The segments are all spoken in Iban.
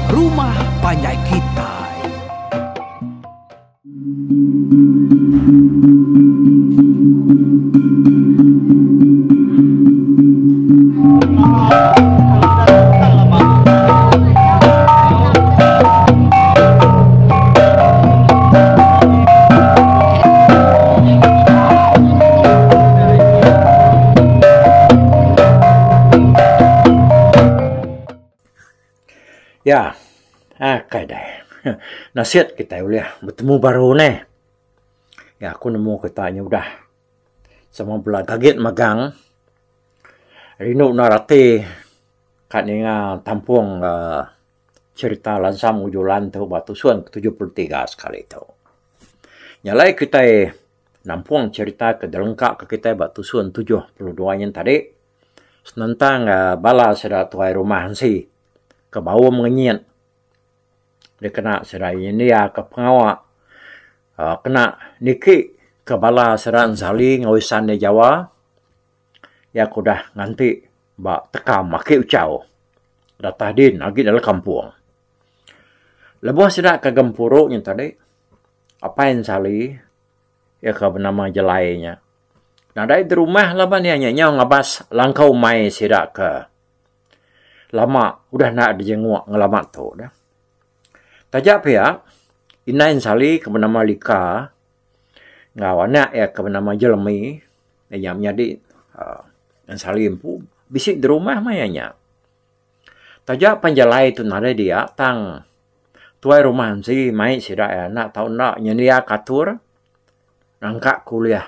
rumah panjai kitai. Ya, akai deh. Nasit kitai ulih betemu baru neh. Ya aku nemu kita nya udah sama bela gagit magang. Rindu endar ati ka ninga tampung uhh cherita Lansam Ujulan tu ba tusun ke 73 sekali tu. Nya alai kitai nampung cherita ke dilengka ke kitai ba tusun 72 nyin tadi senentang bala sida tuai rumah ensi ke baum ngenyit dikena sida nyendiaka pengawa uhh kena niki ke bala sida ensali enggau isan da jawa iya ke udah nganti ba tekam ake uchau datah din agi dalam kampung. Lebuh sida ke gempuru nyin tadi apai ensali iya ke benama Jelai nya nadai derumah laban iya nya nyau ngabas langkau umai sida ke lama udah enda dijenguk ngelama tu dah. Taja pia indai ensali ke benama Lika enggau anak iya ke benama Jelemi iya nya menyadi uhh ensali empu bisi derumah maya nya. Taja pan jalai tu nadai dia tang tuai rumah ensi mai sida iya enda tau enda nyendiaka atur nangka ke ulih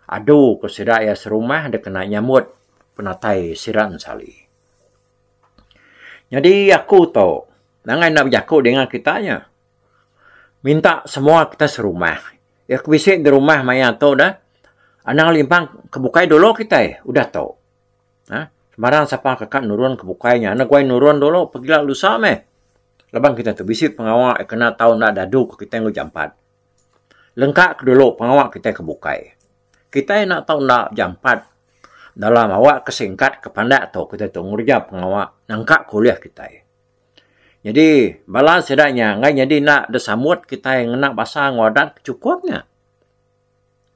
adu ke sida iya serumah dikena nyambut penatai sida ensali. Nyadi aku tu nangai enda bejaku dinga kita nya minta semua kita serumah. Iya ke bisi di rumah maya tu dah anang limpang ke bukai dulu kitai udah tu. Uhh Sembarang sapa ke ka nurun ke bukai nya enda guai nurun dulu pegila lusa meh. Laban kita tu bisi pengawa kena tau enda dadu ke kitai enggau jampat. Lengka ke dulu pengawa kitai ke bukai. Kitai enda tau enda jampat dalam awak ke singkat ke pandak tu kitai tu ngereja pengawa nangka ke ulih kitai. Nyadi bala sida nya enggai nyadi enda disambut kitai ngena basa enggau adat ke chukup nya.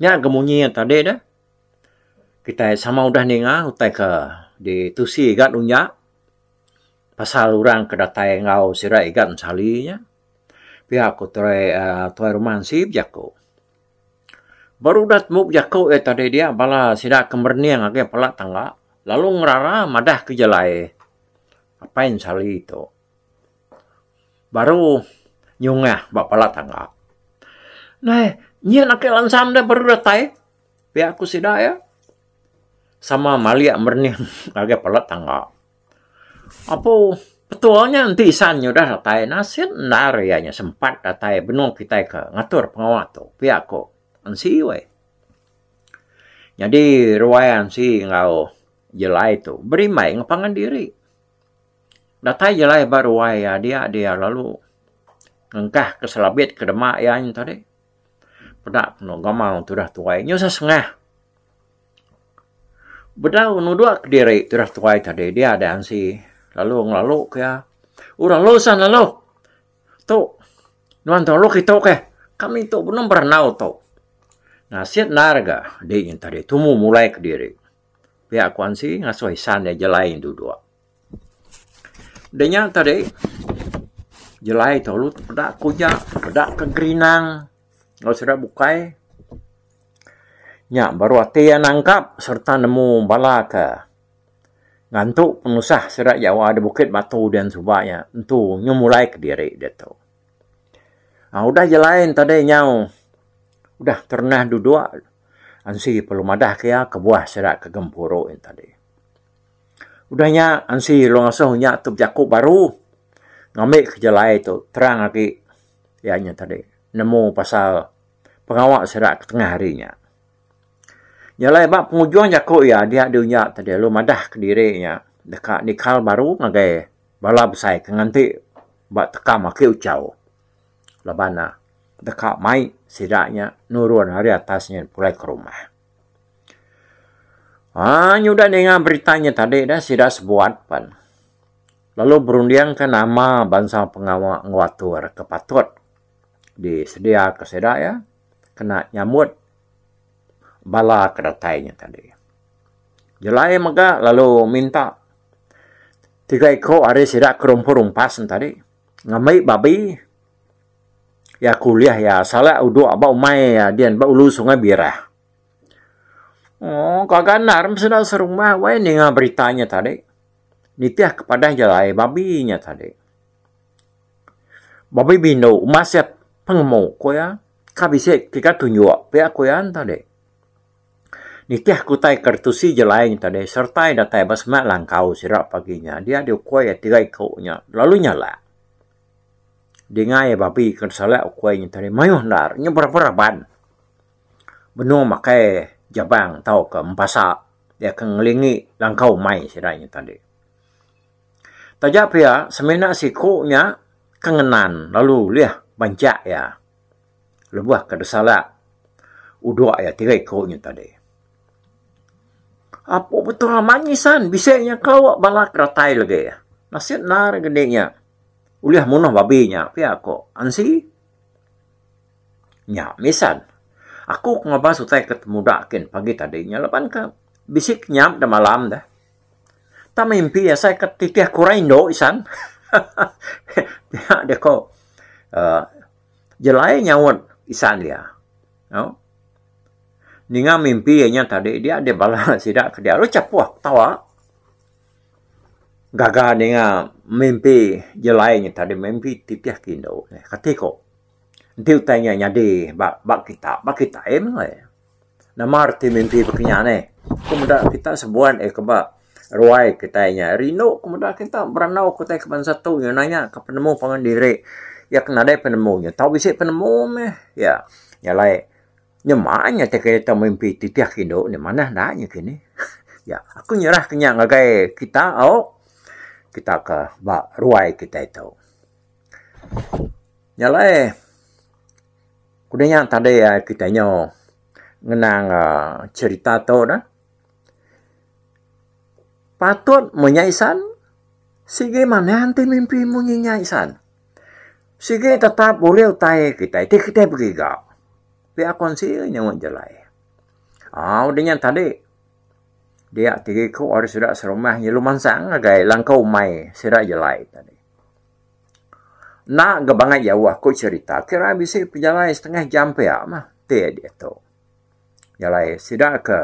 Nya ga munyi tadi deh. Kitai sama udah ninga utai ke ditusi igat unya pasal orang ke datai enggau sida igat ensali nya. Pia ku tuai uhh tuai rumah ensi bejaku. Baru udah tembu bejaku iya tadi dia bala sida ke merening agi pala tangga lalu ngerara madah ke jalai apai ensali tu. Baru nyungah ba pala tangga. Neh nyin ake lansam deh baru datai. Pia ku sida iya sama malik merening ngagai pala tangga. Apu betul nya enti isan nya udah datai nasit endar iya nya sempat datai benung kitai ke ngatur pengawa tu pia ku Ansi weh. Nyadi ruai Ansi enggau Jelai tu berimbai ngan pangan diri. Datai Jelai ba ruai iya dia dia lalu ngengkah ke selabit ke dema iya nya tadi. Peda ku gamal tudah tuai nyau sesengah. Bedau nudok kediri tudah tuai tadi dia deh ansi lalu ngelalu ke iya. Orang lalu san lalu. Tu nuan tu lalu kitu keh. Kami tu benung berandau tu. Nasit endar ga di nya tadi tumu mulai kediri. Pia ku ansi ngasuh isan iya jelai dudok. Da nya tadi jelai tu lalu tepeda ke uja tepeda ke gerinang enggau sida bukai. Nya baru ati iya nangkap sereta nemu bala ke ngantu penusah sida jawa da Bukit Batu dian suba nya entu nyau mulai kediri diatu. Aaa udah jelai ne tadi nyau udah terenah duduk ansi perlu madah ke iya kebuah sida ke gempuru yen tadi. Udah nya ansi lalu ngasuh inya tu bejaku baru ngambi ke jalai tu terang agi iya nya tadi nemu pasal pengawa sida ke tengah hari nya. Nya alai ba pengujung jaku iya dia deh inya tadi lalu madah kediri nya deka nikal baru ngagai bala besai ke nganti ba tekam ake uchau laban ne deka mai sida nya nurun ari atas nya pulai ke rumah. Aaa nyudah ninga berita nya tadi dah sida sebuat pan. Lalu berundingka nama bansa pengawa enggau atur ke patut disediaka sida iya kena nyambut bala ke datai nya tadi. Jelai mega lalu minta tiga iku ari sida ke rumpas-rumpas ne tadi ngambi babi iya ke ulih iya salak udok ba umai iya din ba ulu sungai Birah. Ooh gaga endar sida serumah weh ninga berita nya tadi. Nitih ke padah jalai babi nya tadi. Babi bindu umas iya pengemu ku iya ka bisi tiga tunjuk pia ku iya tadi. Nitih ke utai ke ditusi jalai nya tadi sereta iya datai ba semak langkau sida pagi nya dia diukui iya tiga iku nya lalu nyalak. Dinga iya babi ke disalak ukui nya tadi mayuh endar nya berapa raban. Benung makai jabang tauka empasa iya ke ngelingi langkau umai sida nya tadi. Taja pia semina siku nya ke ngenan lalu ulih banchak iya lebuh ke disalak udok iya tiga iku nya tadi. Apu betul amat ngisan bisi nya kelawa bala ke datai lagi. Nasit endar gedi nya ulih munuh babi nya pia ko Ansi. Nya misan. Aku ke ngabas utai ke temuda kin pagi tadi nya laban ke bisi kenyap da malam deh. Tang mimpi asai ke titih ke orang indu isan. Pia deh ko uhh jelai nyaut isan iya. Au ninga mimpi iya nya tadi dia deh bala sida ke dia lalu chapuh ketawa. Gaga ninga mimpi jelai nya tadi mimpi titih ke indu. Kati ko Enti utai nya nyadi ba ba kita, ba kitai meh. Nama reti mimpi baka nya neh. Ku meda kita sebuan eh ke ba ruai kitai nya rindu ku meda kita berandau ke utai ke bansa tu nya nanya ka penemu pangan diri. Iya ke nadai penemu nya tau bisi penemu meh. Iya nya alai nyema nya ti kita mimpi titih ke indu nya manah enda nya kini. Iya aku nyerah ke nya ngagai kita au kita ke ba ruai kitai tu. Nya alai udah nya tadi kitai nyau ngenang cherita tu ne patut meh nya isan sigi manah enti mimpi munyi nya isan. Sigi tetap bulih utai kitai ti kitai begiga pia kongsi nyawa jalai. Aaa udah nya tadi dia tiga iku ari sida serumah nyelu mansang ngagai langkau umai sida jalai tadi. Enda ga bangat jauh ku cherita kira bisi pejalai setengah jam pia mah ti diatu. Jalai sida ke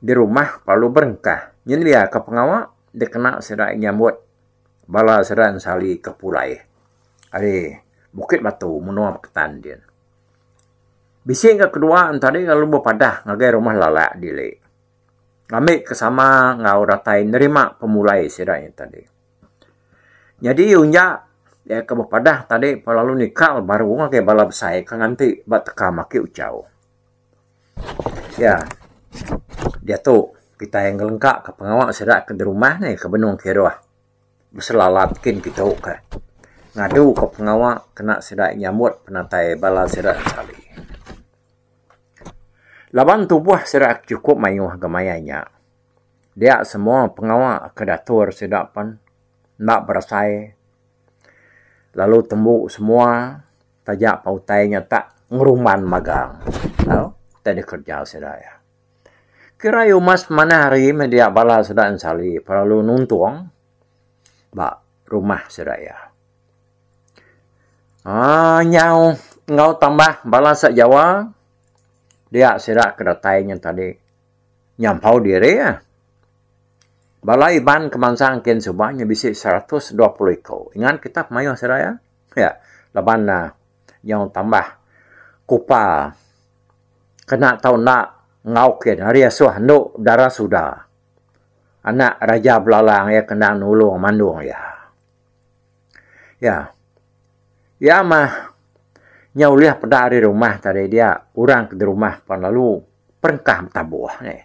di rumah perlu berengkah nyendia ka pengawa dikena sida nyambut bala sida ensali ke pulai ari Bukit Batu menua Beketan din. Bisi ga kedua entadi lalu bepadah ngagai rumah lalak dili ngambi ke sama enggau datai nerima pemulai sida nya tadi. Nyadi unja iya ke bepadah tadi pa lalu nikal baru ngagai bala besai ke nganti ba teka maki uchau. Iya diatu kitai ngelengka ka pengawa sida ke dirumah ne ke benung kiruh beselalat kin kitu ka ngadu ka pengawa kena sida nyambut penatai bala sida sekali. Laban tubuh sida chukup mayuh ga maya nya. Dia semua pengawa ke diatur sida pen enda berasai lalu tembu semua taja pa utai nya tak ngerumban magang tau utai dikereja sida iya. Kira iya umas manah hari meh dia bala sida ensali lalu nuntung ba rumah sida iya. Aaa nyau enggau tambah bala sida jawa dia sida ke datai nya tadi. Nyampau diri ah. Bala Iban ke mansang kin suba nya bisi 120 iku. Ingat kita pemayuh sida iya. Ya, laban ne nyau tambah kupa kena tau enda enggau kin ari asuh endu dara suda. Anak Raja Belalang iya ke endang nulung mandung iya. Ya. Iya mah nya ulih peda ari rumah tadi dia orang ke dirumah pan lalu perengkah betabuh nih.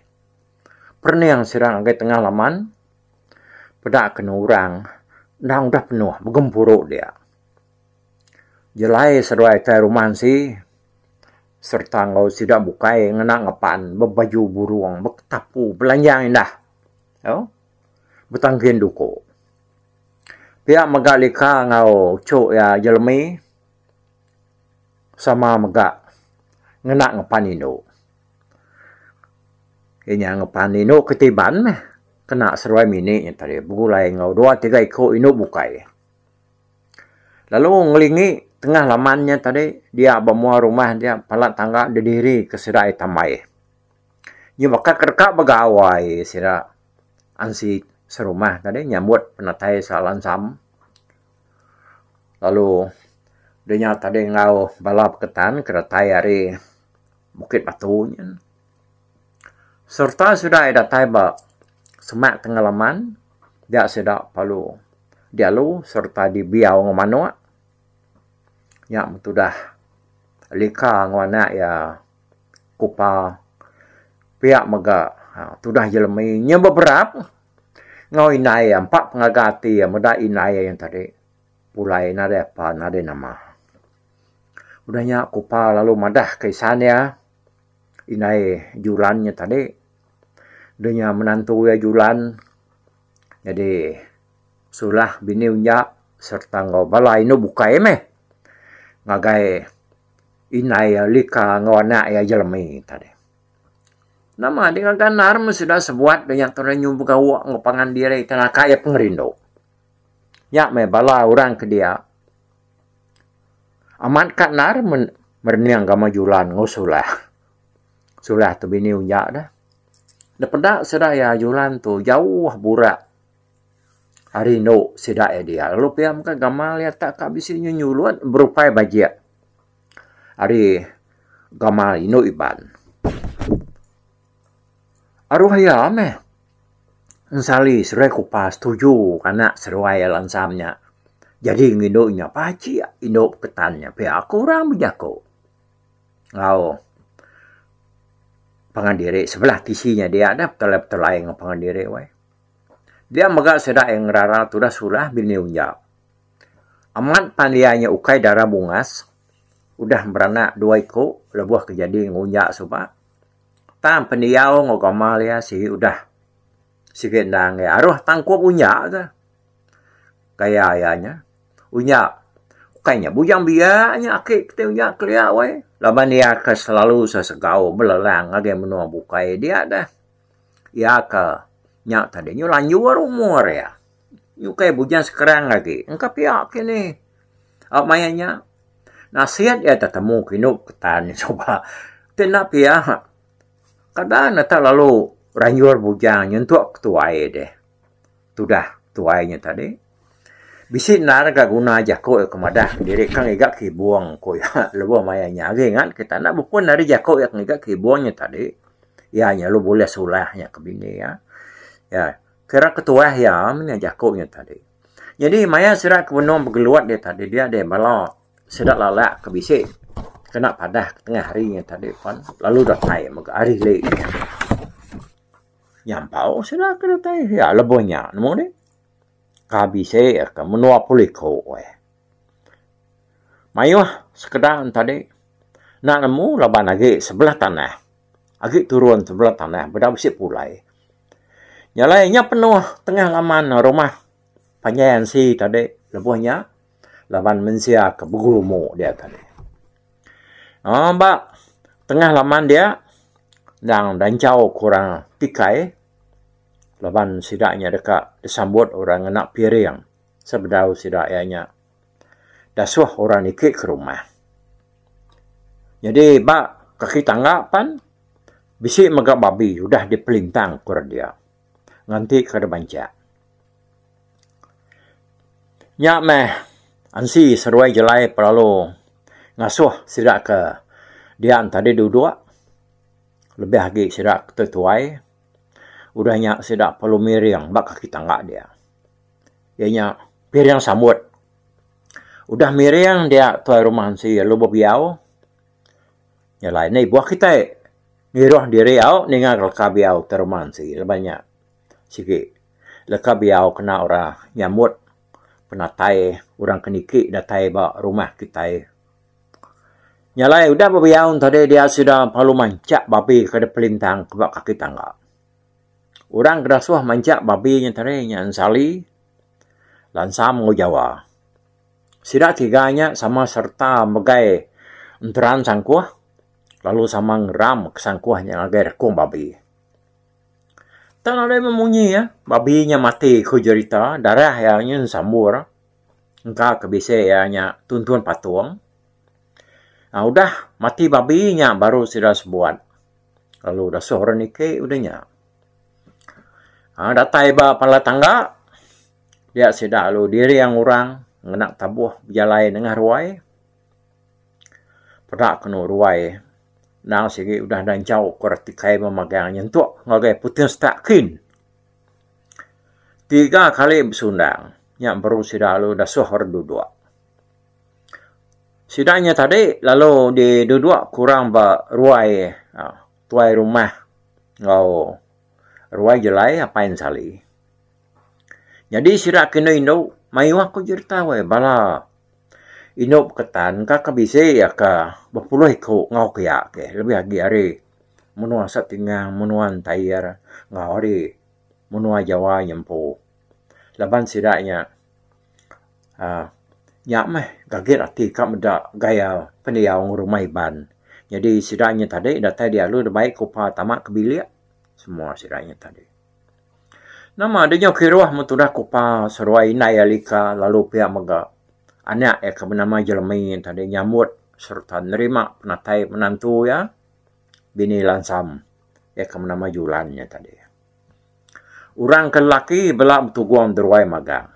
Perening sida ngagai tengah laman peda kenu orang endang udah penuh begempuru dia. Jelai seduai tai rumah ensi sereta enggau sida bukai ngena ngepan bebaju burung beketapu belanjang indah tau betangkin duku. Pia mega Lika enggau uchu iya Jelemi sama mega ngena ngepan indu. Iya nya ngepan indu ke Iban meh kena seruai mini nya tadi begulai enggau dua tiga iku indu bukai. Lalu ngelingi tengah laman nya tadi dia ba mua rumah dia pala tangga dediri ke sida ai tambai. Nyu baka ke deka begawai sida ansi serumah tadi nyambut penatai sida lansam. Lalu dinya tadi enggau bala peketan ke datai ari Bukit Batu nyin. Sereta sida datai ba semak tengah laman dia sida perlu dialu sereta dibiau enggau manok nya metudah lika enggau anak iya kupa pia mega tudah jelemi nya beberap enggau indai iya empa pengaga ati iya meda indai iya tadi pulai nadai apa nadai nama. Udah nya kupa lalu madah ke isan iya. Indai Julan nya tadi deh nya menantu iya Julan jadi sulah bini unya serta enggau bala inu bukai meh ngagai indai iya Lika enggau anak iya Jelemi tadi. Nama deh ngaga endar meh sida sebuat deh nya tau nyu begauk enggau pangan diri tenaka iya pengerindu. Nya meh bala orang ke dia. Amat ka endar merening gamal julan enggau sulah. Sulah tu bini unya dah. Dep peda sida iya julan tu jauh burak ari endo sida iya dia. Lalu pia mega gamal iya tak ka bisi nyenyulut berupai bajik ari gamal indu Iban. Aruh iya meh ensali seruai kupa setuju anak seruai lansam nya jadi ngindu nya pajik indu peketan nya pia ku orang bejaku enggau pangan diri sebelah tisi nya dia dah betulai betulai enggau pangan diri weh. Dia mega sida iya ngerara tudah sulah bini unja. Amat pan iya nya ukai dara bungas udah beranak dua iku lebuh ke jadi ngunja suba. Tang pendiau enggau gamal iya sigi udah sigi endang iya aruh tangkup unya ka gaya iya nya. Unya ukai nya bujang biak nya aki ti unya kelia weh laban iya ke selalu sesegau belelang ngagai menua bukai dia deh. Iya ke nya tadi nyu lanjur umur iya. Nyu ukai bujang sekerang agi engka pia kini. Maya nya Nasit iya tetemu ke indu ketan suba. Ti enda pia kada ne tak lalu ranjur bujang nyentuk ke tuai deh. Tudah tuai nya tadi. Bisi endar ga guna jaku iya ke madah diri ka ngiga kibung ku iya lebuh maya nya agi ngan kita enda bepun ari jaku iya ke ngiga kibung nya tadi. Iya nya lalu bulih sulah nya ke bini iya. Kira ketuah iya meh nya jaku nya tadi. Nyadi maya sida ke benung begelut dia tadi dia deh bala sida lalak ke bisi kena padah ke tengah hari nya tadi pan lalu datai mega hari ili nya. Nyampau sida ke datai iya lebuh nya nemu deh. Ka bisi ka menua pulih iku eh. Mayuh sekeda ne tadi enda nemu laban agi sebelah tanah. Agi turun sebelah tanah bedau bisi pulai. Nya alai nya penuh tengah laman rumah panjai ansi tadi lebuh nya laban mensia ke begelumu dia tadi. Aaa ba tengah laman dia endang danchau ke orang tikai laban sida nya deka disambut orang ngena piring sebedau sida iya nya dasuh orang niki ke rumah. Nyadi ba kaki tangga pan bisi mega babi udah dipelintang ku orang dia nganti ke dep banchak. Nya meh ansi seruai jelai pelalu ngasuh sida ke dian tadi duduk lebih agi sida ke tuai udah nya sida perlu miring ba kaki tangga dia. Iya nya piring sambut. Udah miring dia tuai rumah ansi lalu bebiau. Nya alai enda ibuh kitai ngiruh diri au ninga leka biau tuai rumah ansi laban nya sigi leka biau kena orang nyambut penatai orang ke niki datai ba rumah kitai. Nya alai udah bebiau tadi dia sida perlu manchak babi ke dep pelintang ke ba kaki tangga. Orang ke dasuh manchak babi nya tadi nya ensali. Lansam enggau Jawa. Sida tiga nya sama sereta megai enteran sangkuh lalu sama ngeram ke sangkuh nya ngagai rekung babi. Tang nadai memunyi iya, babi nya mati ku jerita darah iya nyen sambur engka ke bisi iya nya tuntun patung. Aaa udah mati babi nya baru sida sebuat lalu dasuh orang niki udah nya. Aaa datai ba pala tangga dia sida lalu diring orang ngena tabuh bejalai nengah ruai. Peda kenu ruai endang sigi udah danjau ke reti kai memagang nyentuk ngagai puting setak kin. Tiga kali besundang nya baru sida lalu dasuh orang duduk. Sida nya tadi lalu diduduk ke orang ba ruai tuai rumah enggau ruai jelai apai ensali. Nyadi sida ke indu indu mayuh ku jerita weh bala indu beketan ka ke bisi iya ka bepuluh iku enggau ke iya ke lebih agi ari menua Satingang menua Entair enggau ari menua Jawa nyempu laban sida nya uhh nya meh gagit ati ka meda gaya pendiau rumah Iban. Nyadi sida nya tadi datai dialu dibai kupa tama ke bilik semua sida nya tadi. Nama deh nyau kiruh meh tudah kupa seruai indai Alika lalu pia mega anak iya ke benama Jeremy tadi nyambut sereta nerima penatai menantu iya bini Lansam iya ke benama Julan nya tadi. Orang ke lelaki bela betugung deruai magang.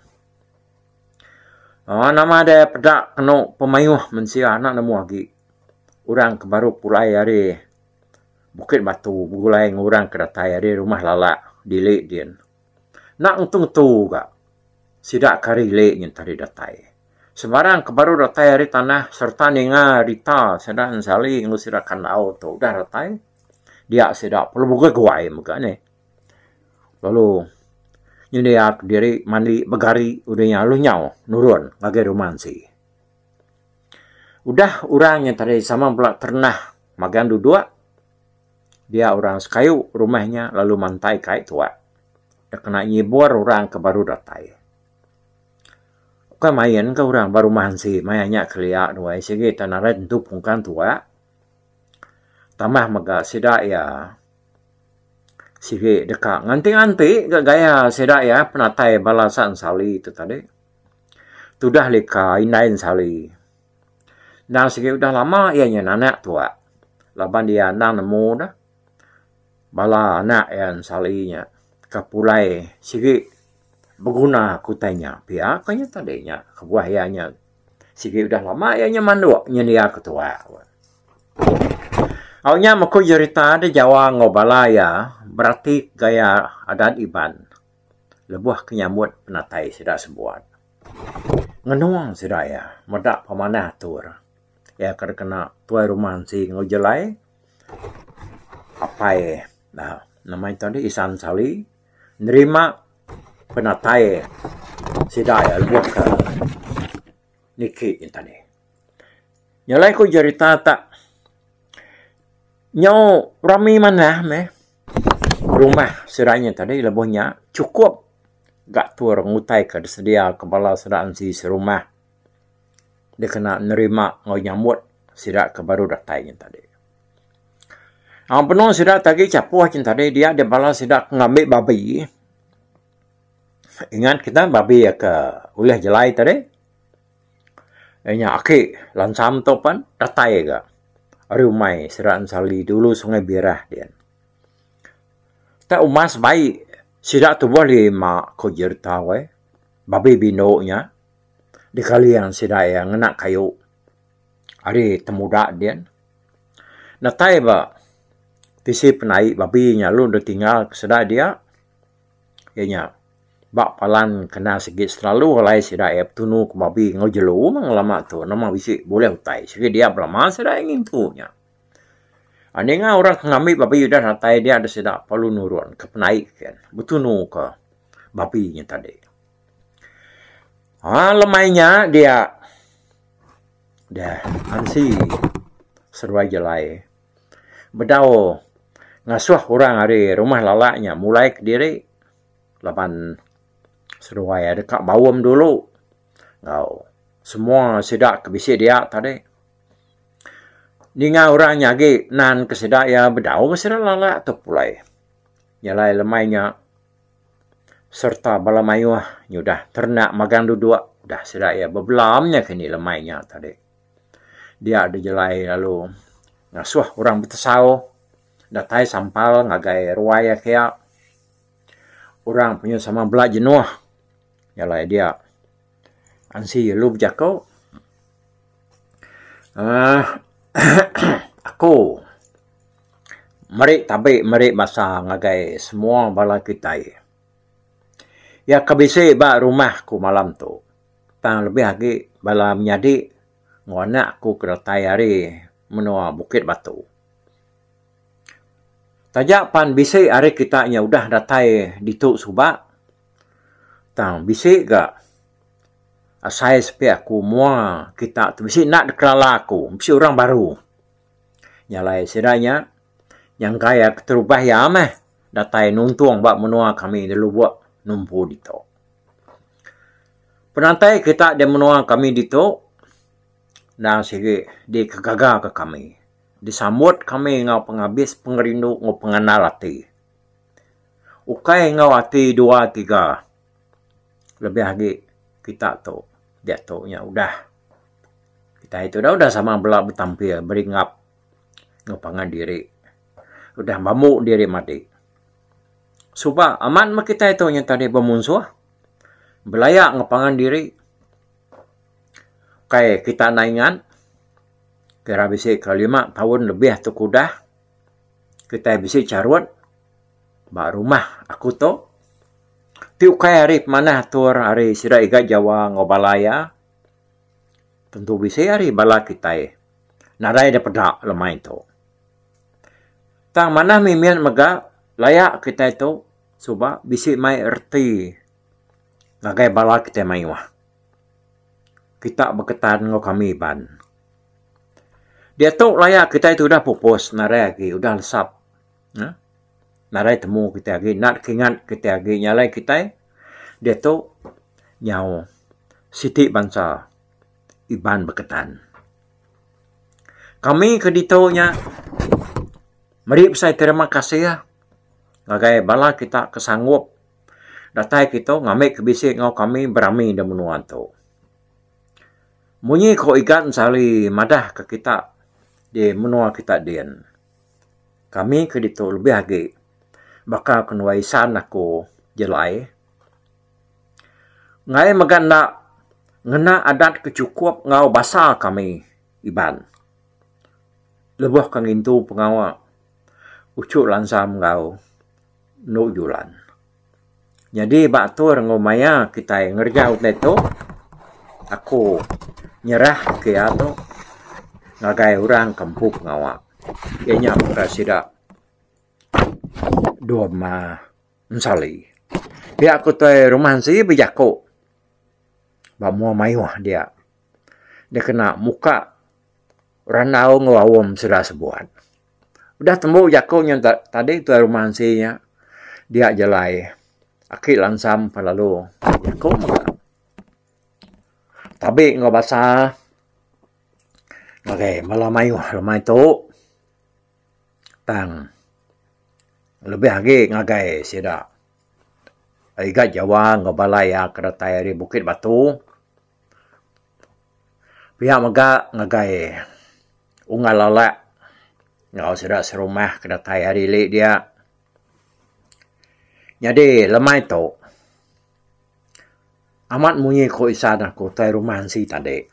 Aaa nama deh peda kenu pemayuh mensia enda nemu agi orang ke baru pulai ari Bukit Batu begulai enggau orang ke datai ari Rumah Lalak dili din. Enda ngetu-ngetu ga sida ke ari ili nyin tadi datai. Sebarang ke baru datai ari tanah sereta ninga rita sida ensali enggau sida kandau tu udah datai dia sida perlu beguai-guai mega nih. Lalu nyendia kediri mandi begari udah nya lalu nyau nurun ngagai rumah ansi. Udah orang nya tadi sama bela terenah magang duduk dia orang sekayu rumah nya lalu mantai kai tuak dek kena nyibur orang ke baru datai. Bukai main ka orang ba rumah ansi maya nya kelia wai sigi tan narai tentu pungkang tuak. Tambah mega sida iya sigi deka nganti-nganti ga gaya sida iya penatai bala San Sali tu tadi. Tudah lika indai Sali. Endang sigi udah lama iya nyen anak tuak laban iya endang nemu dah bala anak iya Sali nya ke pulai sigi beguna ke utai nya. Pia ku nya tadi nya kebuah iya nya sigi udah lama iya nya manduk nyendia ke tuak. Au nya meh ku jerita de Jawa enggau bala iya berati gaya adat Iban lebuh ke nyambut penatai sida sebuat. Ngenung sida iya meda pemanah atur iya ke dikena tuai rumah enti enggau jelai apai nama ito dih Isan Sali nerima penatai sida iya lebuh ke niki nya tadi. Nya alai ku jerita tak nyau rami manah meh rumah sida nya tadi lebuh nya chukup ga tur ngutai ka disedia ka bala sida enti serumah dikena nerima enggau nyambut sida ke baru datai nya tadi. Aaa benung sida ti agi chapuh chin tadi dia deh bala sida ke ngambi babi ingat kita babi ke ulih jelai tadi. Iya nya aki lansam tu pan datai ga ari umai sida ensali dulu sungai birah din. Tak umas bai sida tubuh lima ku jerita weh babi bindu nya dikaling sida iya ngena kayu ari temuda din. Datai ba tisi penai babi nya lalu deh tinggal ke sida dia iya nya. Ba palan kena sigi selalu alai sida iya betunu ke babi enggau jelu meh ngelama tu nama bisi bulih utai sigi dia belama sida iya ngintu nya. Ninga orang ke ngambi babi udah datai dia deh sida perlu nurun ke penaik ke betunu ke babi nya tadi. Aaa lemai nya dia deh ansi seduai jelai bedau ngasuh orang ari rumah lalak nya mulai kediri. Laban Seduai iya deka baum dulu enggau semua sida ke bisi dia tadi. Ninga orang nya agi nan ke sida iya bedau meh sida lalak tu pulai. Nya alai lemai nya sereta bala mayuh nyudah terenak magang duduk udah sida iya bebelam nya kini lemai nya tadi. Dia dijelai lalu ngasuh orang betesau datai sampal ngagai ruai iya kiya. Orang punya sama bela jenuh jalai dia. Ansi lalu bejaku uhh aku meri tabi meri basa ngagai semua bala kitai. Iya ke bisi ba rumah ku malam tu tang lebih agi bala menyadi enggau anak ku ke datai ari menua Bukit Batu. Taja pan bisi ari kita nya udah datai ditu suba tang bisi ga asai sepi aku mua kita tu bisi enda dikelala aku bisi orang baru. Nya alai sida nya nyangkai iya keterubah iya meh datai nuntung ba menua kami di Lubok Numpu ditu. Penatai kita di menua kami ditu endang sigi dikegaga ka kami. Disambut kami enggau pengabis pengerindu enggau pengandal ati. Ukai enggau ati dua tiga lebih agi kita tu diatu nya udah kitai tu udah sama bela betampil beringap enggau pangan diri udah bambu diri madi. Suba amat meh kitai tu nya tadi bemunsuh belaya enggau pangan diri ukai kita enda ingat. Kira bisi ke lima taun lebih tu ke udah kitai bisi charut ba rumah aku tu ti ukai ari pemanah atur ari sida iga jawa enggau bala iya tentu bisi ari bala kitai nadai da peda lemai tu. Tang manah mimit mega laya kitai tu suba bisi mai reti ngagai bala kitai mayuh. Kita beketan enggau kami Iban. Diatu laya kitai tu udah pupus nadai agi udah lesap uhh nadai temu kitai agi enda kingat kitai agi nya alai kitai diatu nyau siti bansa Iban beketan. Kami ke ditu nya meri besai terima kasih ngagai bala kita ke sanggup Datai kitu ngambi ke bisi enggau kami berami da menua tu. Munyi ko Igan Sali madah ke kita di menua kita din. Kami ke ditu lebih agi baka ke nuai isan aku jelai. Enggai mega enda ngena adat ke chukup enggau basa kami Iban lebuh ke ngintu pengawa uchu lansam enggau Endu Julan. Nyadi ba atur enggau maya kitai ngereja utai tu, aku nyerah ke iya tu ngagai orang ke empu pengawa. Iya nya baka sida dua ensali. Pia ku tuai rumah ensi bejaku ba mua mayuh dia dikena muka randau enggau aum sida sebuat. Udah tembu jaku nya tadi tuai rumah ansi nya dia jalai aki lansam pan lalu jaku mega. Tabi enggau basa ngagai bala mayuh lemai tu tang lebih agi ngagai sida iga jawa enggau bala iya ke datai ari Bukit Batu. Pia mega ngagai Unggal Lalak enggau sida serumah ke datai ari ili dia. Nyadi lemai tu amat munyi ku isan aku tai rumah ensi tadi.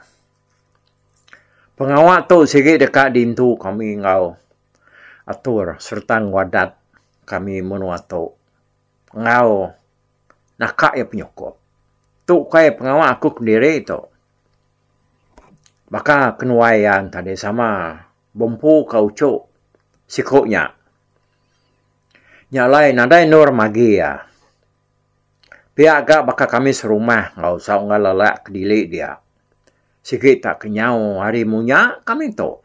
Pengawa tu sigi deka diintu kami enggau atur sereta enggau adat kami menua tu enggau naka iya penyukup. Tu ukai pengawa aku kediri tu. Baka kenuai iya tadi sama bempu ka uchu siku nya. Nya alai nadai endur magi iya. Pia ga baka kami serumah enggau sau enggau lelak kedili dia. Sigi tak kenyau hari munya kami tu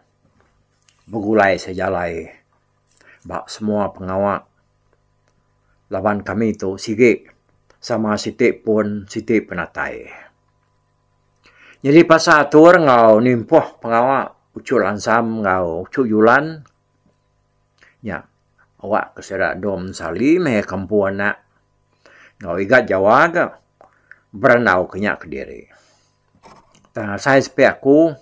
begulai sejalai ba semua pengawa laban kami tu sigi. Sama siti pun siti penatai. Nyadi pasal atur enggau nimpuh pengawa Uchu Lansam enggau Uchu Julan nya awak ke sida Dom Sali meh ke empu anak enggau Igat Jawa ga berandau ke nya kediri. Tang asai sepi aku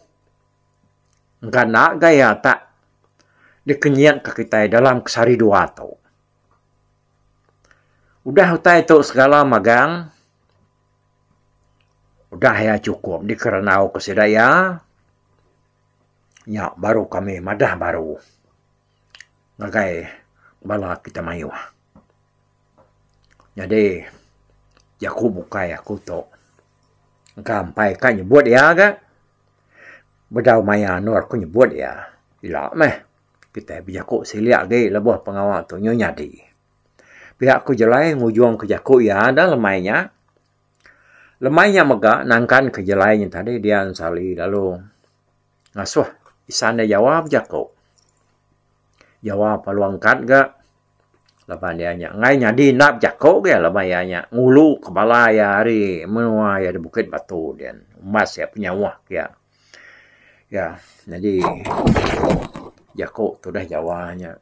engka enda gaya tak dikenyit ka kitai dalam ke sehari dua tu. Udah utai tu segala magang udah iya chukup dikerandau ke sida iya nya baru kami madah baru ngagai bala kita mayuh. Nyadi jaku bukai aku tu engka empai ka nyebut iya ga bedau maya endur aku nyebut iya ila meh kitai bejaku silik agi lebuh pengawa tu nyu nyadi. Pia ku Jelai ngujung ke jaku iya da lemai nya. Lemai nya mega nangkan ke Jelai nya tadi dian Sali lalu ngasuh isan iya Jawa bejaku. Jawa perlu angkat ga laban iya nya enggai nyadi enda bejaku ga laban iya nya ngulu ke bala iya ari menua iya da Bukit Batu din umbas iya penyauh iya. Iya nyadi jaku tudah Jawa nya.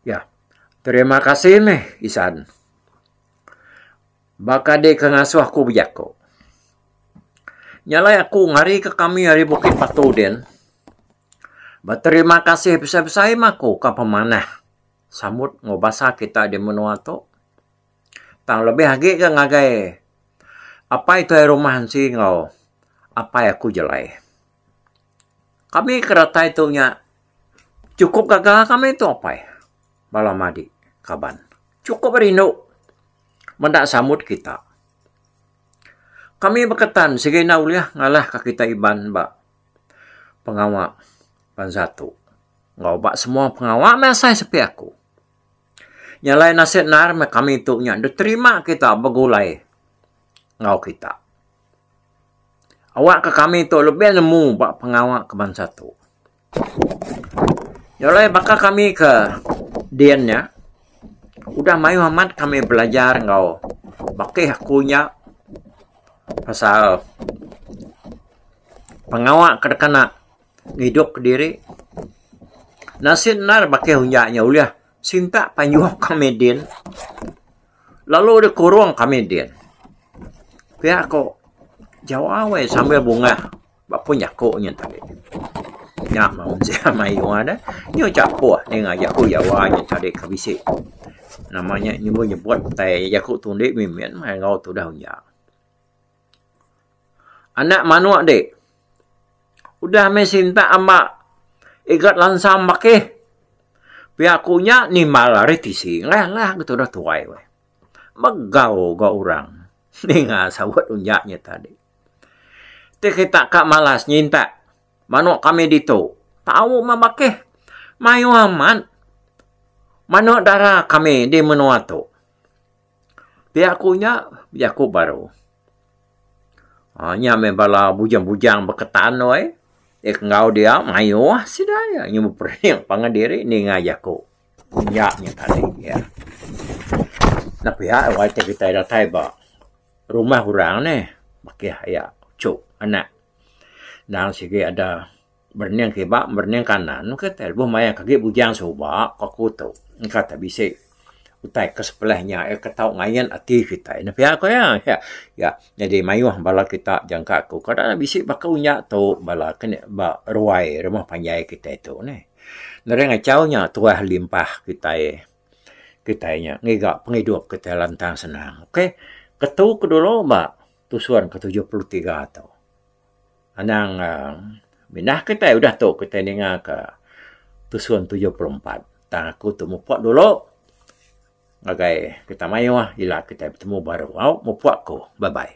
Ya. Terima kasih meh Isan. Baka dek ke ngasuh aku bejaku. Nya alai aku ngari ke kami ari Bukit Batu din. Beterima kasih besai-besai meh aku ka pemanah sambut enggau basa kita di menua tu. Tang lebih agi ga ngagai apai tuai rumah ensi enggau apai aku jelai. Kami ke datai tu nya chukup gaga kami tu apai bala madi kaban chukup rindu meda sambut kita. Kami beketan sigi enda ulih ngalah ka kita Iban ba pengawa bansa tu enggau ba semua pengawa meh asai sepi aku. Nya alai nasit endar meh kami tu nya diterima kita begulai enggau kita. Awak ke kami tu lebih nemu ba pengawa ke bansa tu. Nya alai baka kami ke din nya udah mayuh amat kami belajar enggau bakih aku nya pasal pengawa ke deka ngidup kediri. Nasit endar bakih unya nya ulih sintak panjuh kami din. Lalu dikurung kami din. Pia ko Jawa weh sambil bungah ba pun jaku nyen tadi. Nya mah mensia mayuh deh. Nyu chapuh ninga jaku Jawa nyen tadi ke bisi nama nya nyebut nyebut utai jaku tundi mimit meh enggau tudah unya. Anak manuk dik udah meh sintak amba igat lansam bakih. Pia ku nya nimbal ari tisi ngelah lah ke tudah tuai weh. Megau ga orang ninga saut unja nya tadi. Ti kita ka malas nyintak manuk kami ditu tau meh bakih mayuh amat manuk dara kami di menua tu. Pia ku nya bejaku baru. Aaa nya meh bala bujang-bujang beketan tu ai. Dek enggau dia mayuh sida iya nyau bepering pangan diri ninga jaku nya nya tadi iya. Enda pia wai ti kitai datai ba rumah orang neh bakih iya uchu anak. Endang sigi ada Berening kiba berening kanan ke tai lebuh maya ke agi bujang suba ko aku tu engka tai bisi utai ke sebelah nya ke tau ngayan ati kitai ne pia ko iya. Ya nyadi mayuh bala kita jangka aku kada bisi baka unya tu bala ke ne ba ruai rumah panjai kitai tu neh. Nadai ngachau nya tuah limpah kitai kitai nya ngiga pengidup kitai lantang senang. Ok ketu ke dulu ba tusun ke 73 tu. Anang mindah kitai udah tu kitai ninga ka tusun 74. Tang aku tu mupok dulu ngagai kita mayuh ila kitai betemu baru. Au mupok ku. Bye bye.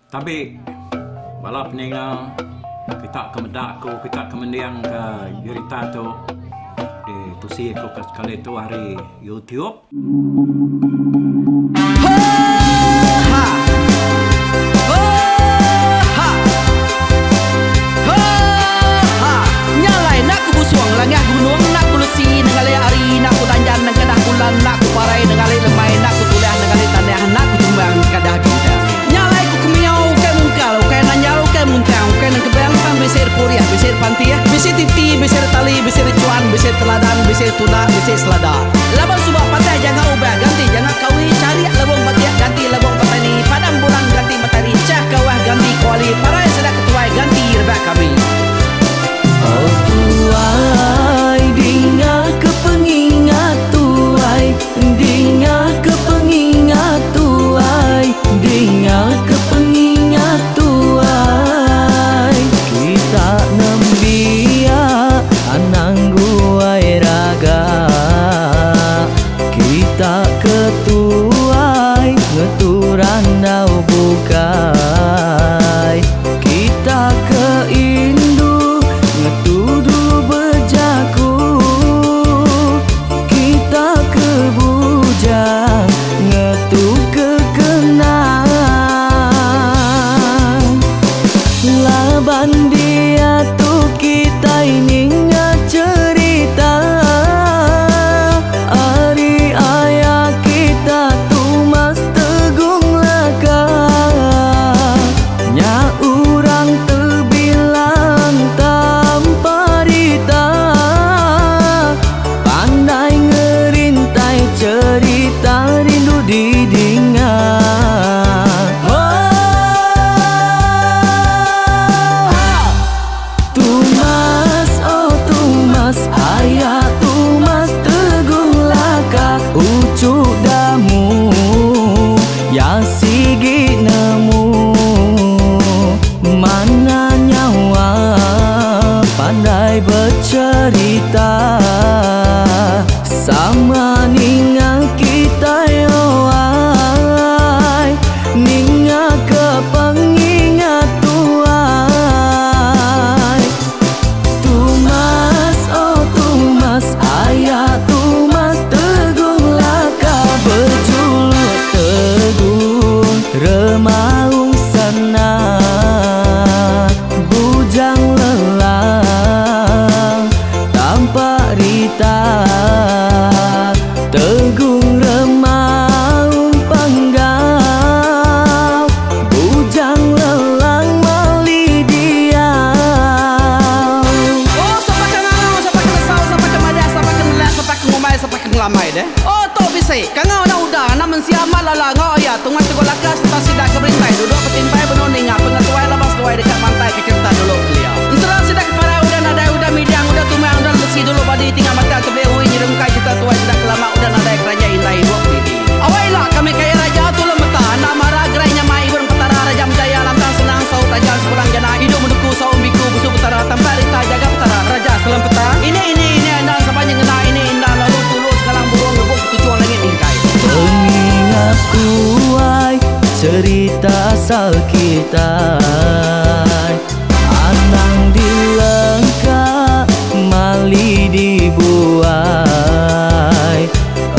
Tabi bala peninga kita ke meda aku kita ke mending ka jerita tu ditusi aku ke sekali tu ari YouTube. tuna bisi selada. Laban suba patah janga ubah ganti janga kawi charik lebong batik ganti lebong petani padam bulan ganti matahari chah kawah ganti kuali parai sida ketuai ganti rebak kami. Oh tuai dinga ke pengingat tuai dinga ke pengingat tuai dinga ke pengingat tuai kita nembiak anang guai raga kita ke tuai ngetu randau bukai kita ke indu ngetu dulu bejaku kita ke bujang ngetu ke kenang laban diatu kitai ninga cerita ari aya kita Tumas Tegung Laka nya urang tebilang tanpa rita pandai ngerintai cerita rindu didinga. Tumas, oh Tumas, ayah Tumas Tegung Laka ucu damu ya sigi nemu mana nyawa pandai bercerita sama ninga kita yoai ninga ke pengingat tuai. Tumas, oh Tumas, ayah Tumas Tegung Laka berjuluk Tegung Remaung Sana bujang lelang tanpa rita Tegung Remaung Panggau bujang lelang mali diau. Oh sapa ke ngangau sapa ke nesau sapa ke madah sapa ke nelak sapa ke ngumbai sapa ke ngelamai deh. Oh tu bisi kangau enda udah enda mensia amat lala enggau iya Tumas Tegung Laka sereta sida ke berintai duduk betimpai benung ninga pengetuai laban seduai deka mantai ke cerita dulu kelia. Ensera sida ke parai udah nadai udah midang udah tumang udah lesi dulu badi tinggal batang tebeli ui nyerungkai cerita tuai sida ke lama udah nadai keranjai indai ibuk didi. Awai ila kami kaya raja tulung meta enda mara gerai nyamai ibun petara raja menjaya lantang senang saut raja sepulang jana idup menuku saum biku busu petara tampak rita jaga petara raja selempeta ini ini ini endang sapa nyengena ini indah lalu tulu sengalang burung rebuk ketuchung langit mingkai. Pengingat tuai cerita asal kitai anang dilengka mali dibuai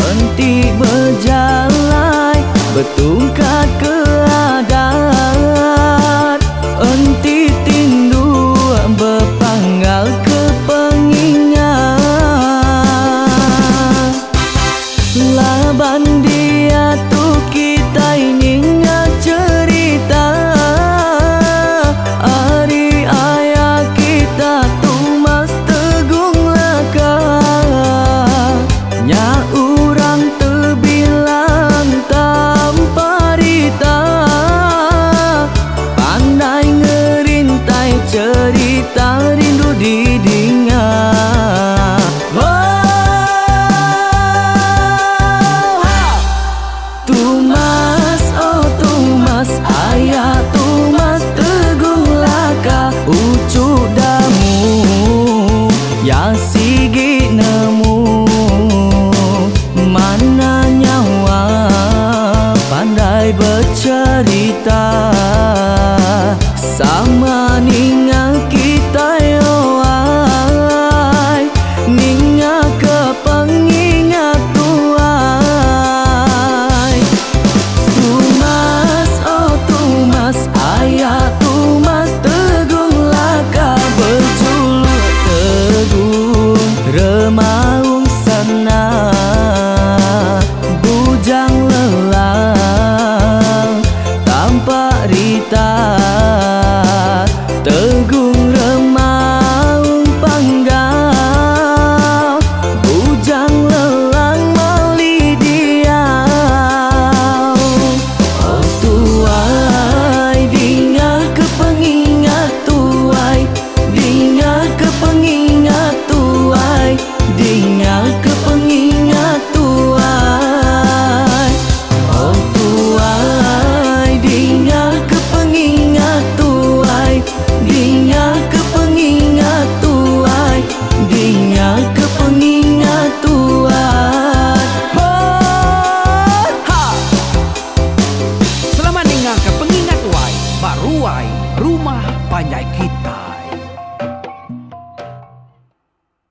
enti bejalai betungkat ke adat enti tindu bepanggal ke pengingat laban diatu kitai ninga cerita ari aya kita Tumas Tegung Laka nya urang tebilang tanpa rita pandai ngerintai cerita rindu didinga. Oh, Tumas, oh Tumas, ayah Tumas Tegung Laka ucu damu ya sigi nemu mana nyawa pandai bercerita sama ninga kita yoai ninga ke pengingat tuai. Tumas, oh Tumas, ayah Tumas Tegung Laka berjuluk Tegung Remaung Sana bujang lelang tanpa rita. Rumah panjai kita.